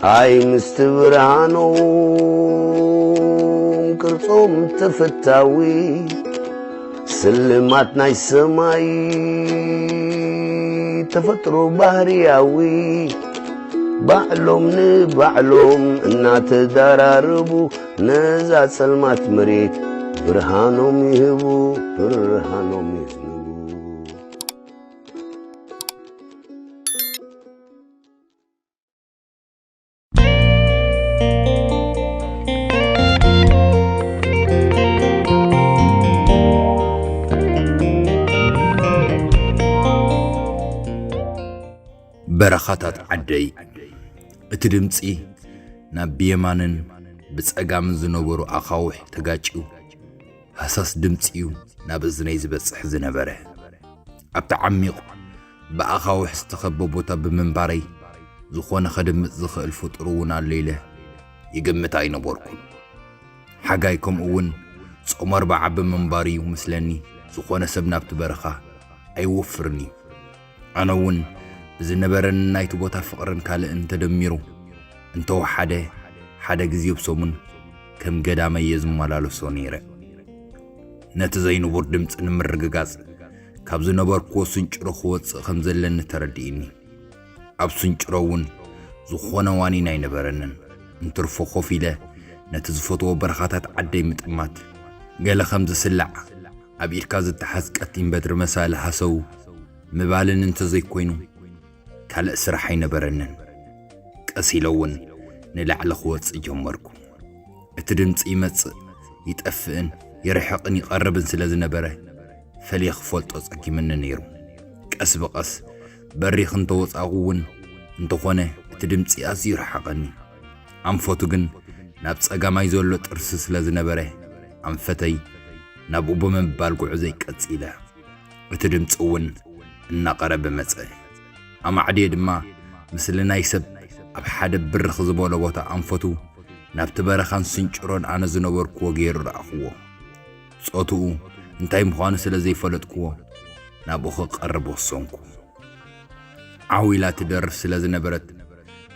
ኣይ ምስቲ ብርሃኖም ቅርጾም ተፈታዊ፣ ስልማት ናይ ሰማይ ተፈጥሮ ባህርያዊ፣ ባዕሎም ንባዕሎም እናተዳራረቡ፣ ነዛ ጸልማት መሬት ብርሃኖም ይህቡ፣ ብርሃኖም ይህቡ። በረኻታት ዓደይ። እቲ ድምጺ ናብ ብየማንን ብጸጋምን ዝነበሩ ኣኻውሕ ተጋጭዩ፣ ሃሳስ ድምጺ እዩ ናብ እዝነይ ዝበጽሕ ዝነበረ። ኣብቲ ዓሚቕ ብኣኻውሕ ዝተኸበ ቦታ ብምንባረይ፣ ዝኾነ ከድምጽ ዝኽእል ፍጡር እውን ኣሎ ኢለ ይግምት ኣይነበርኩን። ሓጋይ ከምኡ እውን ጾም ኣርብዓ ብምንባሩ እዩ ምስለኒ፣ ዝኾነ ሰብ ናብቲ በረኻ ኣይወፍርን እዩ። ኣነ እውን ብዝነበረኒ ናይቲ ቦታ ፍቕርን ካልእን ተደሚሩ፣ እንተወሓደ ሓደ ግዜ ብሰሙን ከም ገዳመይ እየ ዝመላለሶ ነይረ። ነቲ ዘይንቡር ድምጺ ንምርግጋጽ፣ ካብ ዝነበርኩዎ ስንጭሮ ክወጽእ ከም ዘለኒ ተረዲእኒ። ኣብ ስንጭሮ እውን ዝኾነ ዋኒን ኣይነበረንን። እንትርፎ ኮፍ ኢለ ነቲ ዝፈትዎ በረኻታት ዓደይ ምጥማት፣ ገለ ከም ዝስላዕ ኣብ ኢድካ ዝተሓዝ ቀጢን በትሪ መሳሊ ሃሰው ምባልን እንተዘይኮይኑ፣ ካልእ ስራሕ ኣይነበረንን። ቀስ ኢለ እውን ንላዕሊ ክወጽእ ጀመርኩ። እቲ ድምጺ ይመጽእ ይጠፍእን ይርሕቕን ይቐርብን ስለ ዝነበረ፣ ፈልየ ክፈልጦ ጸጊምኒ ነይሩ። ቀስ ብቐስ በሪኽ እንተወጻእኩ እውን እንተኾነ፣ እቲ ድምጺ ኣዝዩ ይርሓቐኒ። ኣንፈቱ ግን ናብ ጸጋማይ ዘሎ ጥርሲ ስለ ዝነበረ፣ ኣንፈተይ ናብኡ ብምባል ጉዕዞይ ቀጺለ። እቲ ድምጺ እውን እናቐረበ መጸ። ኣማዕድየ ድማ፣ ምስሊ ናይ ሰብ ኣብ ሓደ ብርኽ ዝበሎ ቦታ ኣንፈቱ ናብቲ በረኻን ስንጭሮን ኣነ ዝነበርኩዎ ገይሩ ረኣኽዎ። ጾትኡ እንታይ ምዃኑ ስለ ዘይፈለጥክዎ፣ ናብኡ ክቐርብ ወሰንኩ። ዓው ኢላ ትደርፍ ስለ ዝነበረት፣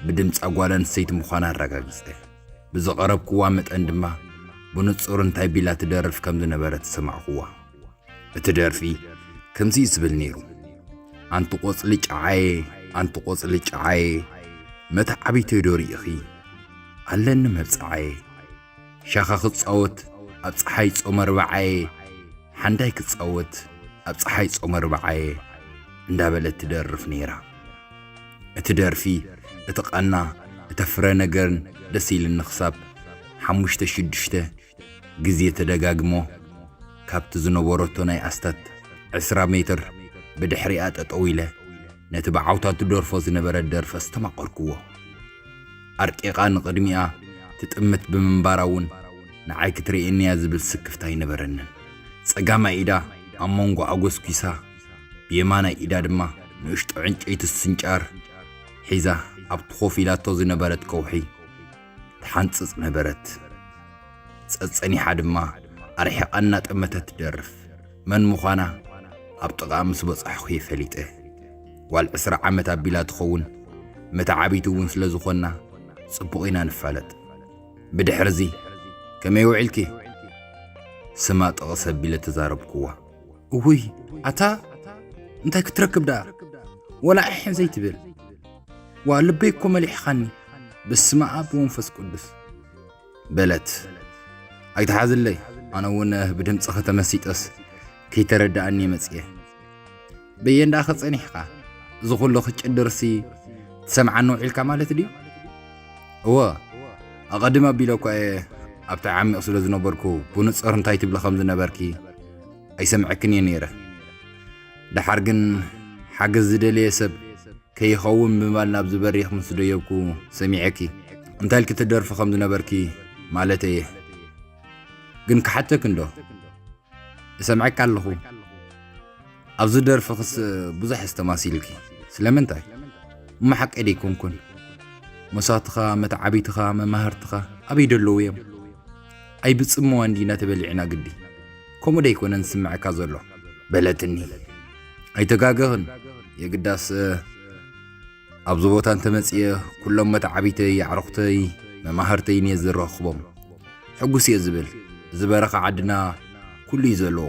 ብድምጻ ጓል ኣንስተይቲ ምዃና ኣረጋጊጸ። ብዝቐረብክዋ መጠን ድማ፣ ብንጹር እንታይ ቢላ ትደርፍ ከም ዝነበረት ሰማዕክዋ። እቲ ደርፊ ከምዚ እዩ ዝብል ነይሩ። ኣንቲ ቆጽሊ ጨዓየ፣ ኣንቲ ቆጽሊ ጨዓየ፣ መተዓቢተይ ዶ ርኢኺ? ኣለኒ መብጽዓየ። ሻኻ ክጻወት ኣብ ጸሓይ ጾመ ኣርብዓየ፣ ሓንዳይ ክጻወት ኣብ ጸሓይ ጾመ ኣርብዓየ፣ እንዳበለት ትደርፍ ነይራ። እቲ ደርፊ፣ እቲ ቃና፣ እቲ ፍረ ነገርን ደስ ኢልኒ ክሳብ ሓሙሽተ ሽዱሽተ ግዜ ተደጋግሞ፣ ካብቲ ዝነበረቶ ናይ ኣስታት ዕስራ ሜትር ብድሕሪኣ ጠጠው ኢለ፣ ነቲ ብዓውታ ትደርፎ ዝነበረት ደርፊ ኣስተማቐርክዎ። ኣርቂቓ ንቕድሚኣ ትጥምት ብምንባራ እውን ንዓይ ክትርእየኒ እያ ዝብል ስክፍታ ኣይነበረንን። ጸጋማይ ኢዳ ኣብ መንጎኣ ጎስጒሳ፣ ብየማናይ ኢዳ ድማ ንእሽቶ ዕንጨይቲ ስንጫር ሒዛ፣ ኣብቲ ኮፍ ኢላቶ ዝነበረት ከውሒ ትሓንጽጽ ነበረት። ጸጸኒሓ ድማ ኣርሒቓ እናጠመተት ትደርፍ። መን ምዃና ኣብ ጥቓኣ ምስ በጻሕኩ እየ ፈሊጠ። ጓል ዕስራ ዓመት ኣቢላ ትኸውን፣ መተዓቢቲ እውን ስለ ዝኾንና፣ ጽቡቕ ኢና ንፋለጥ። ብድሕርዚ፣ "ከመይ ውዒልኪ?" ስማ ጥቕስ ኣቢለ ተዛረብክዋ። "እውይ፣ ኣታ እንታይ ክትረክብ ደኣ? ወላ ዕሕን ዘይትብል? ዋ፣ ልበይ እኮ መሊሕኻኒ። በስመ ኣብ ወመንፈስ ቅዱስ" በለት። "ኣይትሓዝለይ፣ ኣነ እውን ብድምፅኺ ተመሲጠስ ከይተረድኣኒ መፅየ። በየን ደኣ ኸፀኒሕካ? እዚ ኩሉ ክጭድርሲ ትሰምዓኒ ውዒልካ ማለት ድዩ?" "እወ፣ ኣቐድም ኣቢለ እኳ እየ ኣብቲ ዓሚቕ ስለ ዝነበርኩ ብንጹር እንታይ ትብሊ ከም ዝነበርኪ ኣይሰምዐክን እየ ነይረ። ደሓር ግን ሓገዝ ዝደለየ ሰብ ከይኸውን ብምባል ናብዚ በሪኽ ምስ ደየብኩ ሰሚዐኪ። እንታይ ኢልኪ ትደርፊ ከም ዝነበርኪ ማለተይ እየ። ግን ክሓተኪ እንዶ?" "እሰምዐካ ኣለኹ። ኣብዚ ደርፍኽስ ብዙሕ እስተማሲልኪ። ስለምንታይ? እሞ ሓቀይ ደይኮንኩን? መሳትኻ፣ መተዓቢትኻ፣ መማህርትኻ ኣበይ ደለዉ እዮም? ኣይብጽምዋ እንዲና ተበሊዕና ግዲ። ከምኡ ደይኮነን ዝስምዐካ ዘሎ?" በለትኒ። "ኣይተጋገኽን። የግዳስ፣ እ፣ ኣብዚ ቦታ እንተመፅየ ኩሎም መተዓቢተይ፣ ኣዕሩኽተይ፣ መማህርተይን እየ ዝረኽቦም። ሕጉስ እየ ዝብል። እዚ በረኻ ዓድና ኩሉ እዩ ዘለዎ።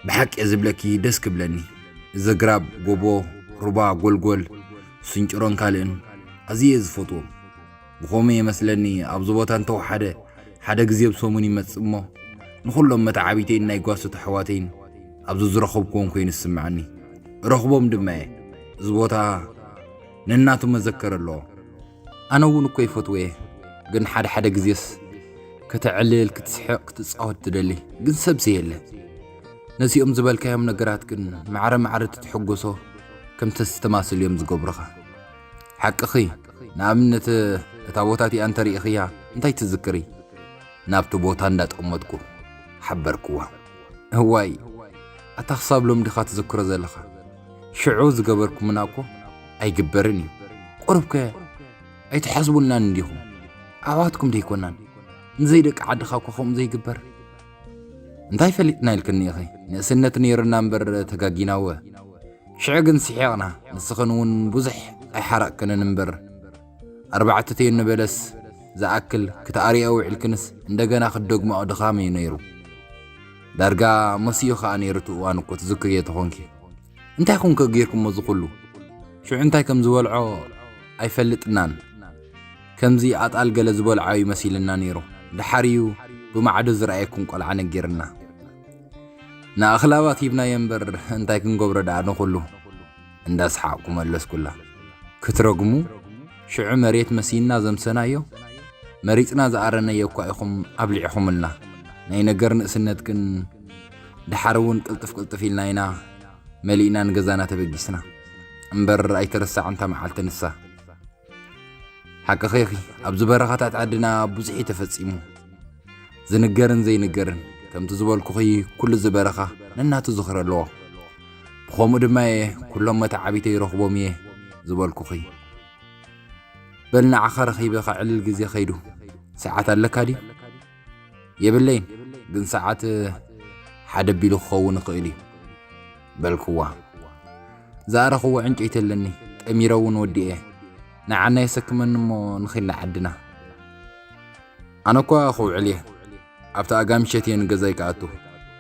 ብሓቂ እየ ዝብለኪ፣ ደስ ክብለኒ። እዚ ግራብ፣ ጎቦ፣ ሩባ፣ ጎልጎል፣ ስንጭሮን ካልእን ኣዝየ እየ ዝፈትዎም። ብኸምኡ እየ መስለኒ ኣብዚ ቦታ እንተወሓደ ሓደ ግዜ ብሰሙን ይመጽእ እሞ ንኹሎም መተዓቢተይን ናይ ጓሶት ኣሕዋተይን ኣብዚ ዝረኸብክዎም ኮይኑ ዝስምዓኒ። እረኽቦም ድማ እየ። እዚ ቦታ ነናቱ መዘከር ኣለዎ። ኣነ እውን እኮ ይፈትዎ እየ፣ ግን ሓደ ሓደ ግዜስ ከተዕልል፣ ክትስሕቕ፣ ክትጻወት ትደሊ፣ ግን ሰብሲ የለ። ነዚኦም ዝበልካዮም ነገራት ግን ማዕረ ማዕረ ትትሕጎሶ ከም ተስተማስል እዮም ዝገብሩኻ። ሓቅኺ፣ ንኣብነት እታ ቦታ እቲኣ እንተሪኢኽያ እንታይ ትዝክሪ? ናብቲ ቦታ እንዳጠመትኩ ሓበርክዋ። እዋይ፣ ኣታ ክሳብ ሎም ዲኻ ትዝክሮ ዘለኻ? ሽዑ ዝገበርኩምና እኮ ኣይግበርን እዩ። ቁሩብከ ኣይትሓስቡልናን እንዲኹም? ኣሕዋትኩም ደይኮናን? ንዘይ ደቂ ዓድኻ እኮ ከምኡ ዘይግበር። እንታይ ፈሊጥና ኢልክኒ ኢኺ? ንእስነት ነይሩና እምበር ተጋጊናወ። ሽዑ ግን ስሒቕና፣ ንስኽን እውን ብዙሕ ኣይሓረቕክንን እምበር፣ ኣርባዕተ ቴኖ በለስ ዝኣክል ክትኣርያ ውዒልክንስ እንደገና ክትደግምኦ ድኻም እዩ ነይሩ። ዳርጋ መሲኡ ኸኣ ነይሩ እቲ እዋን እኮ ትዝክርዮ ተኾንኪ። እንታይ ኮንከ ጌርኩሞ እዚ ኩሉ? ሽዑ እንታይ ከም ዝበልዖ ኣይፈልጥናን። ከምዚ ኣጣል ገለ ዝበልዓዮ ይመሲልና ነይሩ። ደሓር እዩ ብማዕዶ ዝረኣየኩም ቆልዓ ነጊርና። ንኣኽላባት ሂብናዮ እምበር እንታይ ክንገብሮ ደኣ ንኹሉ? እንዳሰሓቕኩ መለስኩላ። ክትረግሙ? ሽዑ መሬት መሲና ዘምሰናዮ፣ መሪጽና ዝኣረነዮ እኳ ኢኹም ኣብሊዕኹምልና። ናይ ነገር ንእስነት ግን ደሓር እውን ቅልጥፍ ቅልጥፍ ኢልና ኢና መሊእና ንገዛና ተበጊስና። እምበር ኣይትረሳዕን እታ መዓልቲ ንሳ። ሓቅኺ ኢኺ፣ ኣብዚ በረኻታት ዓድና ብዙሕ እዩ ተፈጺሙ። ዝንገርን ዘይንገርን፣ ከምቲ ዝበልኩኺ ኩሉ እዚ በረኻ ነናቱ ዝኽሪ ኣለዎ። ብኸምኡ ድማ እየ ኩሎም መተዓቢተይ ይረኽቦም እየ ዝበልኩኺ። በል ንዓኻ ረኺበ ከዕልል ግዜ ከይዱ። ሰዓት ኣለካ ድዩ? የብለይን፣ ግን ሰዓት ሓደ ቢሉ ክኸውን ይኽእል እዩ በልክዋ። ዝኣረኽዎ ዕንጨይቲ ኣለኒ፣ ጠሚረ እውን ወዲኤ። ንዓና የሰክመኒ እሞ ንኺድ ንዓድና። ኣነ እኳ ክውዕል እየ፣ ኣብቲ ኣጋ ምሸት እየ ንገዛይ ክኣቱ።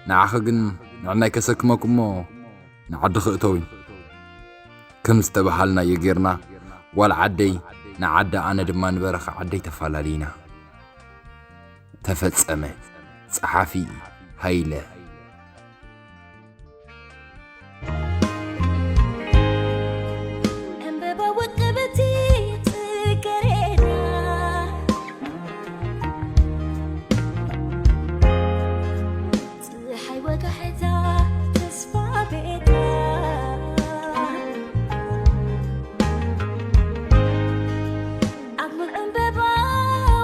ንዓኺ ግን ንዕናይ ከሰክመኩ እሞ ንዓዲ ክእተው እዩ። ከም ዝተበሃልናዮ ጌርና፣ ጓል ዓደይ ንዓዳ፣ ኣነ ድማ ንበረኻ ዓደይ ተፈላሊና። ተፈጸመ። ጸሓፊ ሃይለ። ዕምበባ ውቅብቲ ጽጌረዳ፣ ጸሓይ ወጋሕታ ተስፋ ቤታ፣ ኣብ ሙሉእ ዕምበባ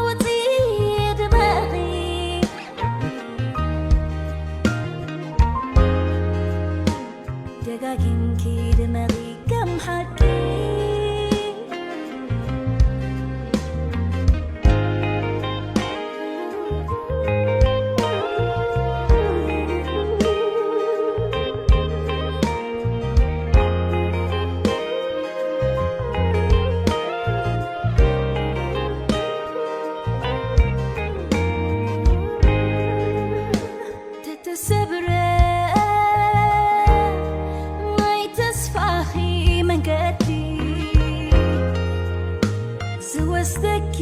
ወጺ ድመቒ፣ ደጋጊምኪ ድመቒ ከም ሓቂ። ተተሰብረ ናይ ተስፋኺ መንገዲ ዝወስደኪ